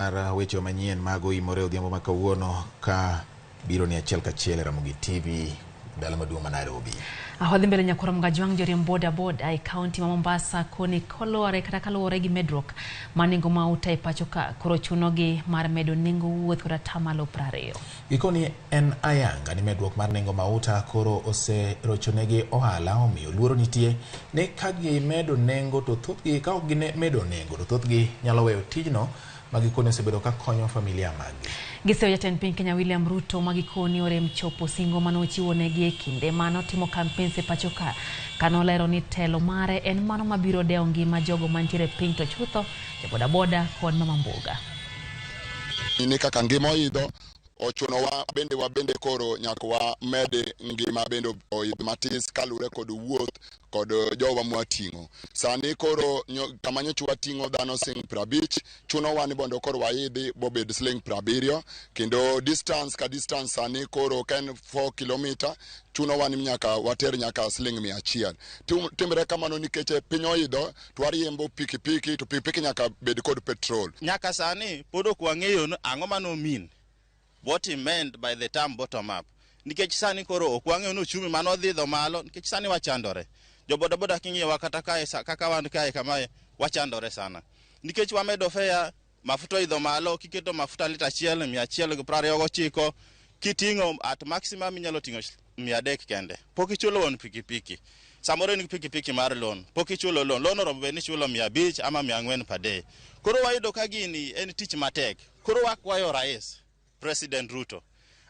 Mar weche manyien mag oimore odhiambo ma kawuono ka biro ni achiel kachiel e Ramogi TV dala maduong' ma Nairobi. Wadhi mbele nyakwar Mgajwang' joriemb boda boda e kaunti ma Mombasa koni kolore kata kaluwore gi medruok mar nengo mauta e pacho ka koro chunogi mar medo nengo wuoth kod atamalo 20. Gikoni en ayanga ni medruok mar nengo mauta koro oserochonegi ohala omiyo luoro nitie ni ka gimedo nengo to thothgi ka ok gimedo nengo to thothgi nyalo weyo tijno ma gikoni osebedo ka konyo familia maggi. Giseyo jatend piny Kenya William Ruto ma gikoni orem chopo singo mane ochiwo negi e kinde mane otimo campaigns e pacho ka kanolero ni telo mare en mano mabiro dewo ngima jogo mantiere piny to chutho jo bodaboda kod mama mboga. Ni kaka ngima oidho ochunowa bende wabende koro nyaka wamed ngima bende oidh matis kaluwore kod wuoth kod jowa mwating'o. Sani koro kama nyocha wating'o dhano siling 50 chunowa ni mondo koro waidhi bobed siling 70 kendo distance ka distance sani koro ka en 4 kilomita chunowa ni nyaka water nyaka siling 100. Timre kamano nikech piny oidho to wariembo pikipiki to pikipiki nyaka bed kod petrol. Nyaka sani pod ok wang'eyo ni ang'o mano mean what he meant by the term bottom up. Nikech sani koro ok wang'eyo ni uchumi mano dhi idho malo nikech sani wachandore. Jo bodaboda king'iyowa kata kae kaka wan kae kamae wachandore sana. Nikech wamedo fare, mafuta oidho malo, kiketo mafuta lita achiel 129, kiting'o at maximum inyalo ting'o 300 kende. Pok ichulo wuon pikipiki. Samoro in gi pikipiki mar loan, pok ichulo loan. Loan oromo bed ni ichulo 500 ama 400 per day. Koro wayudo ka gini en tich matek. Koro wakwayo rais, President Ruto.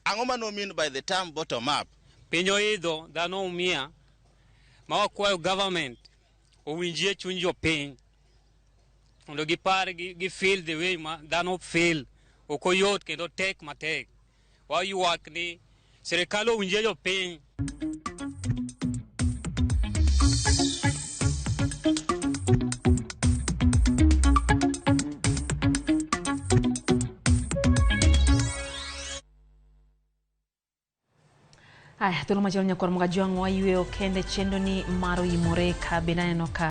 Ang'o mano mean by the term bottom up? Piny oidho, dhano umia, ma wakwayo government owinjie chuny jopiny mondo gipar gi feel the way ma dhano feel. Ok oyot kendo tek matek. Waywak ni sirikal owinjie jopiny. Aya, thuolo machielo nyakwar Mgajwang' wayweyo kende chenro ni mar oimore ka bende aneno ka